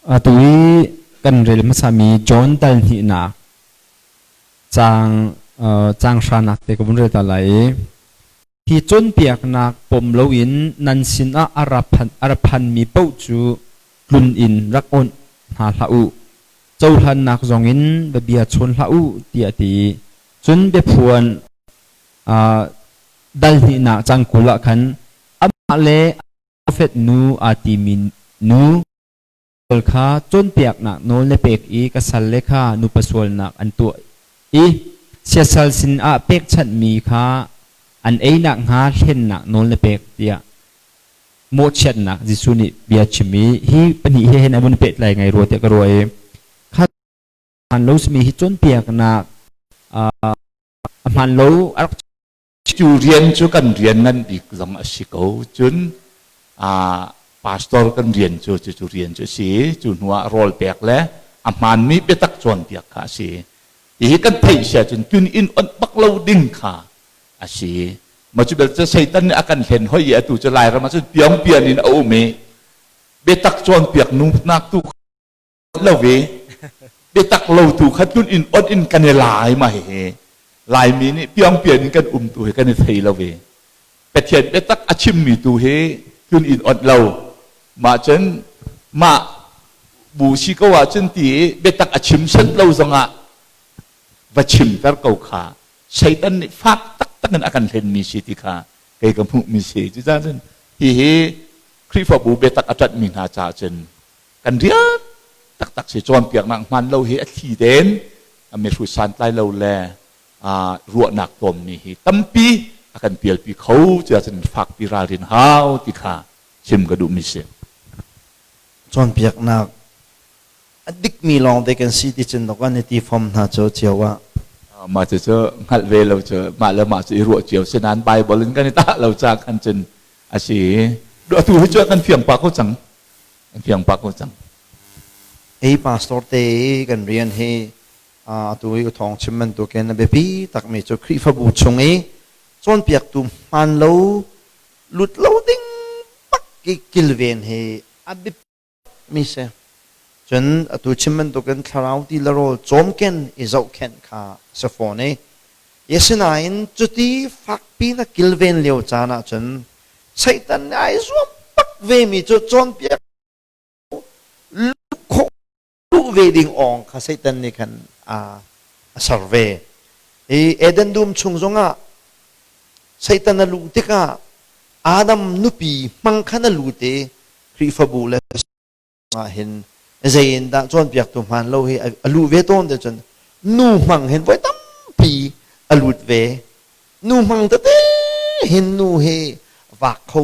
Atu i kan rel hmasami John dal hnihnak caang caang hranak te ka vun rel ta lai i hi cawnpiaknak pom loin nan sinah a ra phanmi paoh cu tlun in rak awnh hna hlah u. Cohlannak zongin va bia chawn hlah u tiah a ti. Cun biaphuan dal hnihnak caang 20 ah khan amah le profet nu aa timi nu pawl kha cawnpiaknak nawl na pek i ka salle kha nupa sualnak an tuah i siasal sinah pekchanhmi kha an ei nakhnga hlennak nawl na pek tiah mawhchiatnak Jesuh nih bia chim i hi pahnih he hin a vun pehtlai ngai rua tiah ka ruah i kha hmaan lo simi hi cawnpiaknak a hmaan lo a rak. Cu rian cu kan rian ngan bik zong a si ko. Cun pastor kan rian cu cucu rian cu a si. Cu hnu ah rawl pek le a hmaanmi biatak cawnpiak kha a si. Hihi kan theih si ahcun tun inn onh bak lo ding kha a si. Mah cu bel cu Satan nih a kan hlen hoi i atu cu Lairam ah cun piangpian in a um i biatak cawnpiak nak tu lo ve. Biatak lo tu kha tlun in on in kan i lai ma hihi Laimi nih piangpian in kan um tu hi kan i thei lo ve. Pathian biatak a chimmi tu hi tlun in onh lo. Mah cun mah bu si ko ahcun ti i biatak a chim set lo zongah va chimter ko kha Satan nih fak taktak in a kan hlenmi si ti kha kei ka hmuhmi si. Cucaah cun hihi Khrihfabu biatak a ṭanhmi hna caah cun kan rian taktak si. Cawnpiaknak hmaan lo hi a thli tein a mihru santlai lo le ruahnak tawmmi hi tampi a kan pialpi kho tiah cun fakpi ralrin hau ti kha chim ka duhmi si. Cawnpiaknak a dikmi lawng te kan si ti cun dok an i ti fom hna cu cio ah. Mah cu cu hngalh ve lo cu mah le mah cu i ruah cio si nain Bible in kan i tah lo ca khan cun a si. Atu hi cu kan fiang pah ko cang. An fiang pah ko cang. Hi pastor te kan rian hi atu i thawng chim bantukin a biapi takmi cu Khrihfabu chung i cawnpiaktu hmaan lo lut lo ding bak i kilven hi a biapi si. Cun atu chim bantukin thlarau ti le rawl cawmken i zohkhenh kha si fawn i asinain cuti fakpi na kilven lio caan ahcun Satan nih ai zuam bak vemi cu cawnpiak luh luh ve ding awng kha Satan nih khan a ser ve. Hi Eden dum chung zongah Satan a luh tikah Adam nupi hmang khan a lut i Khrihfabu le ah hin zei in dah cawnpiaktu hmaan lo hi a luh ve tawn te cun nu hmang hin voi tampi a lut ve. Nu hmang tete hin nu hi vak kho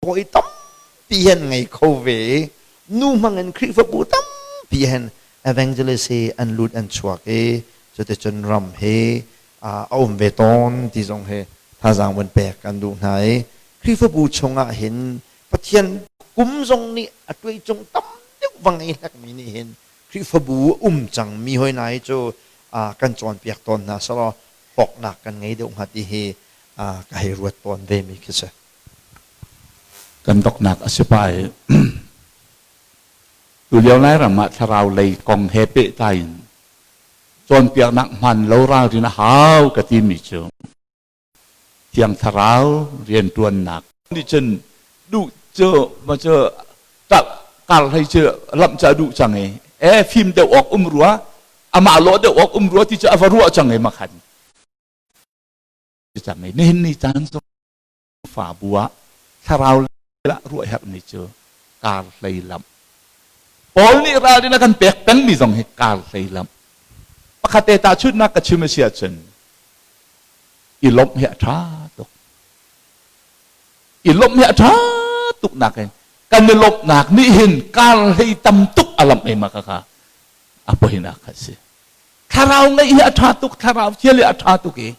hawi tampi hin ngei kho ve i nu hmang in Khrihfabu tampi hin evangelist hi an lut an chuak i cuticun ram hi a um ve tawn ti zong hi thazaang vun pek kan duh hna i Khrihfabu chungah hin Pathian kum zong nih a tuai cung tam deuh va ngei hlekmi nih hin Khrihfabu um cangmi hoi hna hi cu kan cawnpiak tawn hna selaw hlawknak kan ngei deuh hnga ti hi ka hei ruat tawn ve mi khi si. Kan doknak a si pa i tulio Lairam ah thlarau lei kong he pehtlai in cawnpiaknak hmaan lo ralrin a hau ka timi cu Thiang Thlarau rianṭuannak nih cun duh cu ma cu kar hlei cu lamh cu a duh cang i e fim deuh awk um rua, amah lawh deuh awk um rua ti cu a va ruah cang i makhan cang i nihin ni caan zong fabu ah thlarau lah ruah herhmi cu kar hlei lamh. Paul nih ralrin a kan pek pengmi zong hi kar hlei lamh. Pakhat te tahchunhnak ka chim a si ahcun i lawmh hi a ṭha tuk. I lawmh hi a ṭha tuk nak in kan i lawmhnak nih hin kar hlei tam tuk a lamh ei ma kha kha a poinak kha si. Thlarau ngeih hi a ṭha tuk, thlarau thial hi a ṭha tuk i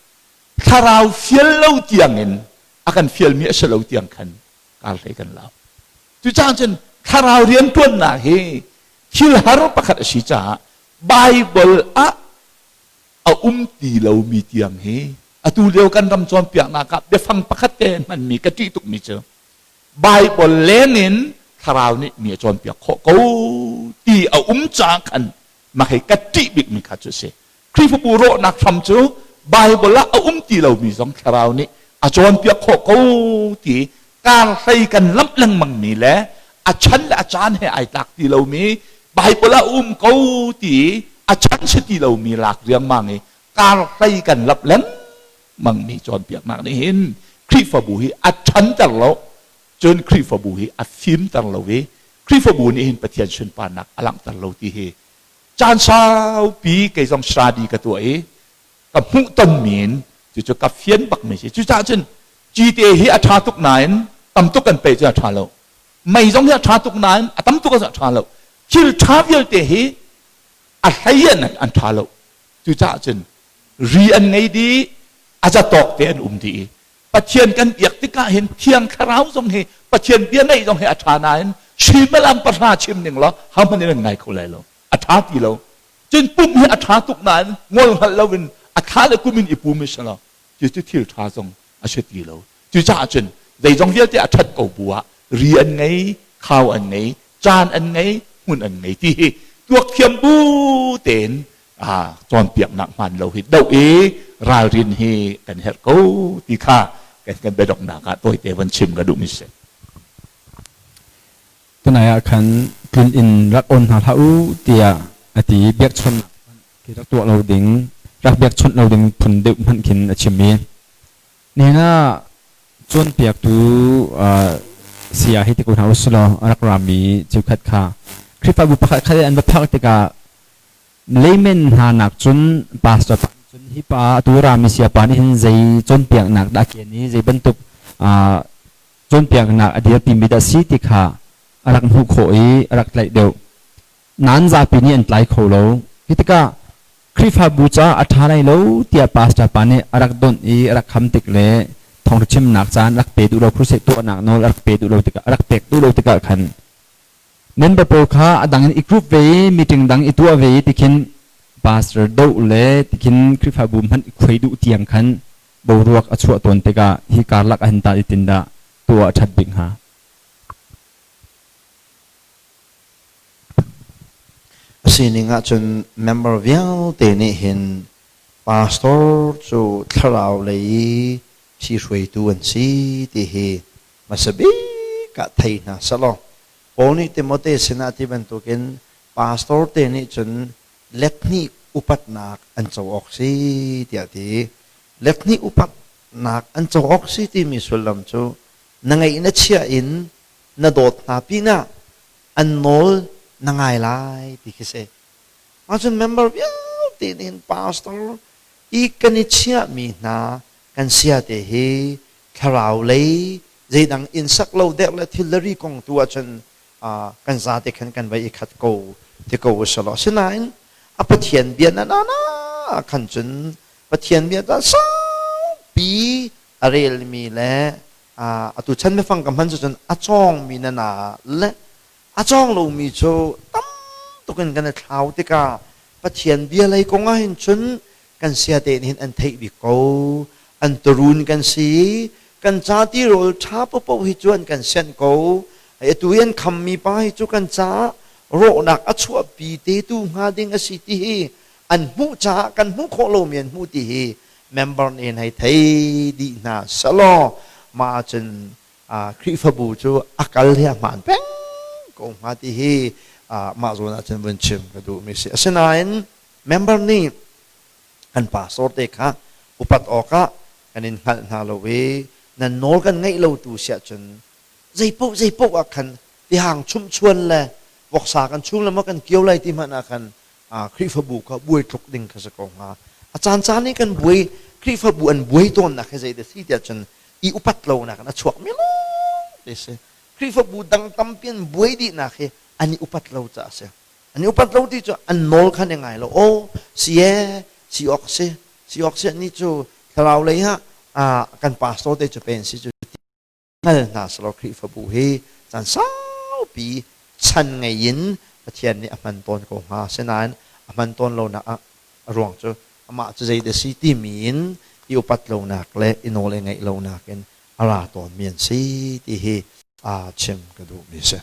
thlarau fial lo tiangin a kan fialmi a si lo tiang khan kar hlei kan lau. Cucaah cun thlarau rianṭuannak hi thil har pakhat a si caah Bible ah a um ti lomi tiang hi atu lio kan ram cawnpiaknak ah biafang pakhat te hmanmi ka ṭih tukmi cu Bible leng in thlarau nih mi a cawnpiak khawh ko ti a um caah khan mah hi ka ṭih bikmi kha cu a si. Khrihfabu rawhnak hram cu Baibal ah a um ti lomi zong Thlarau nih a cawnpiak khawh ko ti kar hlei kan lamh lengmangmi le a chan le a caan he ai tlak ti lomi Baibal ah a um ko ti a chan si ti lomi lak riangmang i kar hlei kan lamh lengmangmi cawnpiaknak nih hin Khrihfabu hi a ṭhanter lo. Cun Khrihfabu hi a fimter lo i Khrihfabu nih hin Pathian sunparnak a langhter lo ti hi caan saupi kei zong study ka tuah i ka hmuhtonmi in cucu ka fian bakmi si. Cucaah cun cite hi a ṭha tuk nain tam tuk kan pe cu a ṭha lo. Mei zong hi a ṭha tuk nain a tam tuk a ṭha lo. Thil ṭha vialte hi a hlei in an ṭha lo. Cucaah cun ri an ngei dih, a zatawk te an um dih i Pathian kan biak tikah hin Thiang Thlarau zong hi Pathian bia ngaih zong hi a ṭha nain suimilam pahra chim ning law hohmanh in an ngai kho lai lo. A ṭha ti lo. Cun pum hi a ṭha tuk nain ngol hngalh loin a thla le kum in i pum i si lo. Cucu thil ṭha zong a si ti lo. Cucaah cun zeizong vialte a ṭhat ko bu ah ri an ngei, khau an ngei, caan an ngei, hmun an ngei ti hi tuak thiam bu tein cawnpiaknak hmaan lo hi doh i ralrin hi kan herh ko ti kha kan biadonghnak ah tawite van chim ka duhmi si. Tunai ah khan tlun in rak on hna hlah u tiah a ti i biakchawnhnak hmanh khi rak tuah lo ding, rak biakchawnh lo ding phun deuh hmanh khin a chim i nihin ah cawnpiaktu saya hi ti ko hna usilaw a rak rami cheukhat kha Khrihfabu pakhat khat an va phak tikah Layman hna nak cun pastor pa nih cun hi pa atu rami siapa nih hin zei cawnpiaknak dah a ken i zei bantuk cawnpiaknak a dirpimi dah si ti kha a rak hmuh khawh i a rak tlaih deuh. Nain zapi nih an tlai kho lo. Hi tikah Khrihfabu caah a ṭha lai lo tiah pastor pa nih a rak donh i a rak kham tik le thawngṭha chimnak caan rak pe duh lo, crusade tuahnak nawl a rak pe duh lo tikah a rak pek duh lo tikah khan Member pawl kha a dang in i group ve i meeting dang i tuah ve i tikhin pastor doh le tikhin Khrihfabu hmanh i khuai duh tiang khan boruak a chuah tawn tikah hi karlak ah hin tah itin dah tuah a ṭhat bik hnga? A sining ahcun member vialte nih hin pastor cu thlarau lei i ṭhihruaitu an si ti hi hmasa bik ah thei hna selaw Paul nih Timote sinah ti bantukin pastor te nih cun let hnih upatnak an co awk si tiah ti. Let hnih upatnak an co awk si timi sullam cu na ngeih na chiah in na dawt hna pinah an nawl na ngai lai ti khi si. Ahcun member vialte nih hin pastor i kan i chiahmi hna kan sia te hi thlarau lei zeidang inn sak lo deuh le thil le ri kong tu ahcun kan zate khan kan vai i khat ko ti ko usalaw. Asinain a Pathian bia na na na khan cun Pathian bia ta saupi a relmi le atu chan biafang ka hman cu cun a cawngmi na na le a cawng lomi cu tam tuk in kan i thlau tikah Pathian bia lei kong ah hin cun kan sia te nih hin an theih bik ko. An turun kan si. Kan ca tirawl ṭha paohpaoh hi cu an kan sianh ko. Atu i an khammi pa hi cu kan caah rawhnak a chuahpi te tu hnga ding a si ti hi an hmuh caah kan hmuh khawh lomi an hmuh ti hi member nih hei thei dih hna selaw mah ahcun Khrihfabu cu a kal hi a hmaan peng ko hnga ti hi mah zawn ahcun vun chim ka duhmi si. Asinain member nih kan pastor te kha upat awkah kan in hngalh hna lo i nan nawl kan ngaih lo tu siah cun zeipaoh zeipaoh ah khan tihang chumhchuan le voksa kan chung le maw kan kio lai ti hmanh ah khan Khrihfabu kha buai tluk ding kha si ko hnga. A caan caan i kan buai Khrihfabu an buai tawnnak hi zei dah si tiah cun i upat lonak in a chuak mi lawng te si. Khrihfabu dang tampi an buai dihnak hi an i upat lo caah a si. An i upat lo ti cu an nawl kha an i ngai lo. Aw si e, si awk si, si awk si ni cu thlarau lei ah kan pastor te cu pen si cu hngal hna selaw Khrihfabu hi caan saupi chan ngei in Pathian nih a hman tawn ko hnga. Asinain a hman tawn lonak a ruang cu amah cu zeidah si timi in i upat lonak le i nawl i ngaih lonak in a ra tawnmi an si ti hi chim ka duhmi si.